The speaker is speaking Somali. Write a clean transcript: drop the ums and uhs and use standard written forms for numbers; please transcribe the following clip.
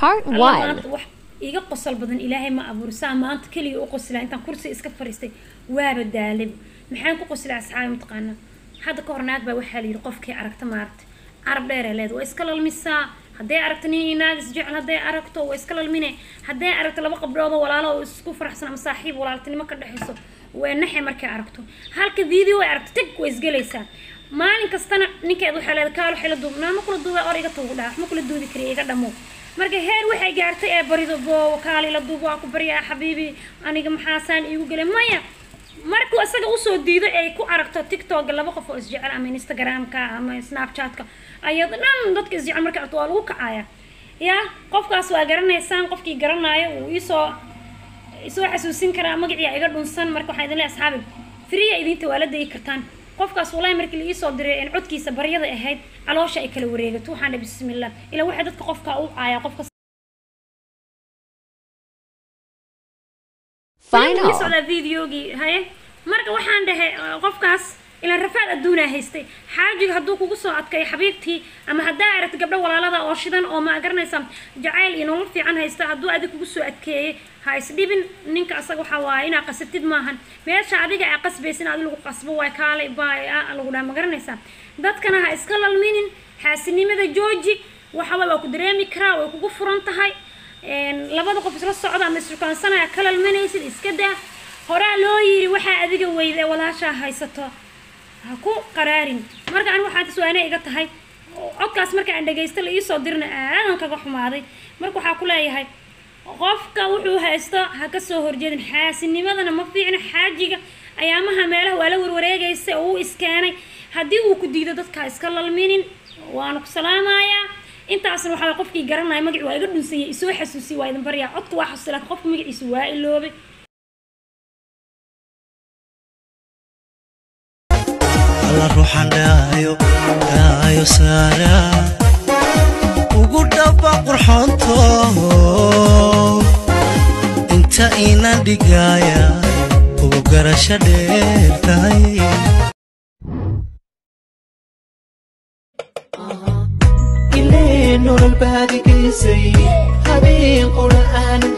Part Alla 1. Maanta wax iga qosol badan Ilaahay ma abuuri. Saa maanta keliya u qoslaa intaan kursi iska fariistay, waaba daalay. Maxaan ku qoslaa, asxaabi? Mataqaanaa, hadda ka hor naag baa waxaa la yidhi qofkii aragta maaragta carab dheer ay leedahay, waa iska lalmisaa. Hadday aragto nin iyo naag isjecel, hadday aragto, waa iska lalmine. Hadday aragto laba qabdhood oo walaalo oo isku faraxsan ama saaxiib walaaltinimo ka dhexayso, way naxay. Markay aragto halka video ay aragto, tag, way isgelaysaa. Maalin kastana ninkeed waxay leedahay, "Kaalo xila duub." "Naa ma kula duubay, or iga tuugu dhaha, wax ma kula duubi kariya, iga dhamo." Marka heer waxay gaartay ee barido, "Boo, kaali la duub, waa ku baryaa xabiibi, aniga maxaasaan iigu gelay?" Maya, markuu isaga usoo diido ay ku aragto TikTok laba qof oo isjecel ama Instagramka ama Snapchatka, ayada dhan dadka isjecel markay aragto waa lagu kacaya. Ya qofkaas waa garanaysaan, qofkii garanaayo wuu isoo xasuusin karaa, magacii iga dhunsan. Marka waxaan idin leeyahay, asxaabi, firiya idinta waa la degi kartaan qofkaas. Wallahi markii la iisoo diray in codkiisa baryada ahayd, caloosha ay kala wareegato. Waxaan dhahay, bismillah, ilaa waxay dadka qofka u caaya qofka. Final. Wii socdaa videogii haye. Marka waxaan dhahay, qofkaas ilaan rafaad adduunaa haystay. Xaajiga hadduu kugu soo adkayo, xabiibtii, ama haddaa aragto gabdho walaalada oo shidan oo ma garanaysa jacayl iyo nolol fiican haysta, hadduu adig kugu soo adkeeyey, ha isdhibin. Ninka asaga waxaa waaye inaa qasabtid maahan. Meesha adiga aa qasbaysa in adi lagu qasbo waay, kaalay baay lagu dhaha, ma garanaysaa? Dadkana ha iska lalminin, xaasinimada jooji. Waxa waay waa ku dareemi karaa, way kugu furan tahay. Labada qof isla socda ama isrukaansanaya ka lalmanaysid, iska daa. Horaa loo yiri, waxaa adiga weyda walaashaa haysato ha ku qaraarin. Marka ani waxaa taswaane iga tahay codkaas marka aan dhagaysto la iisoo dirna, aadan kaga xumaaday. Marka waxaa ku leeyahay, qofka wuxuu haysto ha ka soo horjeedin, xaasinimadana ma fiicna. Xaajiga ayaamaha meelaha waa la warwareegaysa oo uu iskeenay, haddii uu ku diido, dadka ha iska lalminin. Waanu ku salaamayaa. Intaasna waxaa waye qofkii garanaya magaci waa iga dhunsanyay, isoo xasuusiy, waa idin baryaa. Codka waa xasuustay, laakiin qofka magaciisa waa iloobay. Alla ruuxan dhaayo dhaayo saara ugu dhaba qurxoonto inta ina dhigaaya ugu garasho dheer tahay. Ileen nolol baad geysay, habeen qura aanan